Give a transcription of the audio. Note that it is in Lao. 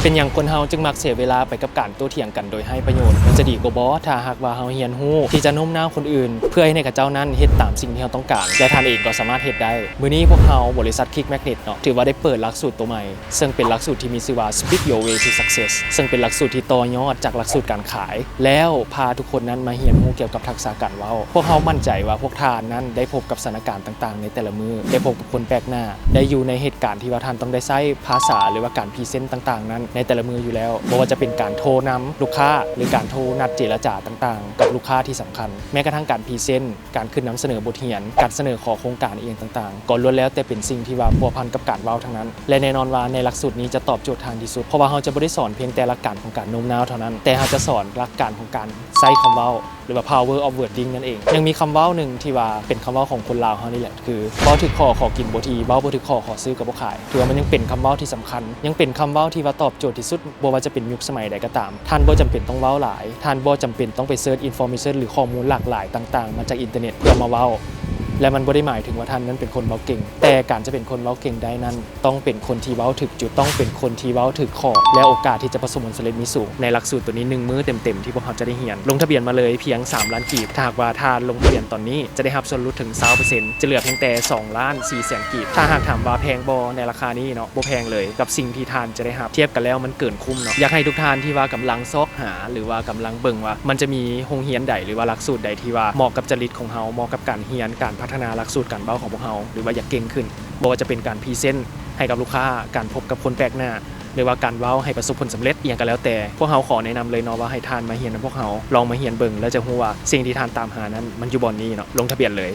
ປັນຫຍັງຄົນເຮົາຈຶ່ງມັກເສຍເວລາໄປກັບການໂຕ້ຖຽງກັນໂດຍໄຮ້ປະໂຫຍດ? ມັນຈະດີກວ່າບໍ່ ຖ້າຫາກວ່າເຮົາຮຽນຮູ້ທີ່ຈະໂນ້ມນ້າວຄົນອື່ນ ເພື່ອເຮັດໃຫ້ເຂົາເຈົ້ານັ້ນເຮັດຕາມສິ່ງທີ່ເຮົາຕ້ອງການ ແລະ ທ່ານເອງກໍສາມາດເຮັດໄດ້. ມື້ນີ້ພວກເຮົາ ບໍລິສັດ Click Magnet ເນາະ ຖືວ່າໄດ້ເປີດຫຼັກສູດໂຕໃໝ່ ເຊິ່ງເປັນຫຼັກສູດທີ່ມີຊື່ວ່າ Speak Your Way to Success ເຊິ່ງເປັນຫຼັກສູດທີ່ຕໍ່ຍອດຈາກຫຼັກສູດການຂາຍ ແລ້ວພາທຸກຄົນນັ້ນມາຮຽນຮູ້ກ່ຽວກັບທັກສະການເວົ້າ. ພວກເຮົາໝັ້ນໃຈວ່າພວກທ່ານນັ້ນໄດ້ພົບກັບສະຖານະການຕ່າງໆໃນແຕ່ລະມື້, ໄດ້ພົບກັບຄົນແປກໜ້າ, ໄດ້ຢູ່ໃນເຫດການທີ່ວ່າທ່ານຕ້ອງໄດ້ໃຊ້ພາສາ ຫຼືວ່າການພຣີເຊັນຕ່າງໆນັ້ນໃນແຕ່ລະມື້ຢູ່ແລ້ວ, ບໍ່ວ່າຈະເປັນການໂທນຳລູກຄ້າ ຫຼື ການໂທນັດເຈລະຈາຕ່າງໆກັບລູກຄ້າທີ່ສຳຄັນ, ແມ້ກະທັ່ງການພຣີເຊັນ ການຂຶ້ນນຳສະເໜີບົດຮຽນ, ການສະເໜີຂໍໂຄງການອີ່ຫຍັງຕ່າງໆ ກໍລ້ວນແລ້ວແຕ່ເປັນສິ່ງທີ່ວ່າພົວພັນກັບການເວົ້າທັງນັ້ນ. ແລະ ແນ່ນອນວ່າໃນຫຼັກສູດນີ້ຈະຕອບໂຈດທ່ານທີ່ສຸດ, ເພາະວ່າເຮົາຈະບໍ່ໄດ້ສອນພຽງແຕ່ຫຼັກການຂອງການໂນ້ມນ້າວເທົ່ານັ້ນ, ແຕ່ເຮົາຈະສອນຫຼັກການຂອງການໃຊ້ຄຳເວົ້າ ຫຼືວ່າ power of wording ນັ້ນເອງ. ຍັງມີຄຳເວົ້າໜຶ່ງທີ່ວ່າເປັນຄຳເວົ້າຂອງຄົນລາວເຮົານີ້ແຫຼະ ຄື ເວົ້າຖືກຂໍ້ຂໍກິນບໍ່ຖີ່ ເວົ້າບໍ່ຖືກຂໍ້ຂໍຊື້ກໍບໍ່ຂາຍ. ຖືວ່າມັນຍັງເປັນຄຳເວົ້າທີ່ສຳຄັນ, ຍັງເປັນຄຳເວົ້າທີ່ວ່າຕອບໂຈດທີ່ສຸດ ບໍ່ວ່າຈະເປັນຍຸກສະໄໝໃດກໍຕາມ. ທ່ານບໍ່ຈຳເປັນຕ້ອງເວົ້າຫຼາຍ, ທ່ານບໍ່ຈຳເປັນຕ້ອງໄປເສີດ information ຫຼື ຂໍ້ມູນຫຼາກຫຼາຍຕ່າງໆມາຈາກອິນເຕີເນັດເພື່ອມາເວົ້າ ແລະ ມັນບໍ່ໄດ້ໝາຍເຖິງວ່າທ່ານນັ້ນເປັນຄົນເວົ້າເກັ່ງ, ແຕ່ການຈະເປັນຄົນເວົ້າເກັ່ງໄດ້ນັ້ນ ຕ້ອງເປັນຄົນທີ່ເວົ້າຖືກຈຸດ, ຕ້ອງເປັນຄົນທີ່ເວົ້າຖືກຂໍ້ ແລະ ໂອກາດທີ່ຈະປະສົບຜົນສຳເລັດມີສູງ. ໃນຫຼັກສູດໂຕນີ້ ໜຶ່ງມື້ເຕັມໆທີ່ພວກເຮົາຈະໄດ້ຮຽນ, ລົງທະບຽນມາເລີຍພຽງສາມລ້ານກີບ. ຖ້າຫາກວ່າທ່ານລົງທະບຽນຕອນນີ້ ຈະໄດ້ຮັບສ່ວນຫຼຸດເຖິງຊາວເປີເຊັນ, ຈະເຫຼືອພຽງແຕ່ສອງລ້ານສີ່ແສນກີບ. ຖ້າຫາກຖາມວ່າແພງບໍ່ໃນລາຄານີ້ເນາະ, ບໍ່ແພງເລີຍ ກັບສິ່ງທີ່ທ່ານຈະໄດ້ຮັບ. ທຽບກັນແລ້ວມັນເກີນຄຸ້ມເນາະ. ຢາກໃຫ້ທຸກທ່ານທີ່ວ່າກຳລັງຊອກຫາ ຫຼືວ່າກຳລັງເບິ່ງວ່າມັນຈະມີໂຮງຮຽນໃດ ຫຼືວ່າຫຼັກສູດໃດທີ່ວ່າເໝາະກັບຈະລິດຂອງເຮົາ, ເໝາະກັບການຮຽນ, ການພັດທະນາຫຼັກສູດການເວົ້າຂອງພວກເຮົາ ຫຼືວ່າຢາກເກັ່ງຂຶ້ນ, ບໍ່ວ່າຈະເປັນການພຣີເຊັນໃຫ້ກັບລູກຄ້າ, ການພົບກັບຄົນແປກໜ້າ ຫຼືວ່າການເວົ້າໃຫ້ປະສົບຜົນສຳເລັດ ອີ່ຫຍັງກໍແລ້ວແຕ່, ພວກເຮົາຂໍແນະນຳເລີຍເນາະວ່າໃຫ້ທ່ານມາຮຽນນຳພວກເຮົາ, ລອງມາຮຽນເບິ່ງ ແລ້ວຈະຮູ້ວ່າສິ່ງທີ່ທ່ານຕາມຫານັ້ນມັນຢູ່ບ່ອນນີ້ເນາະ. ລົງທະບຽນເລີຍ.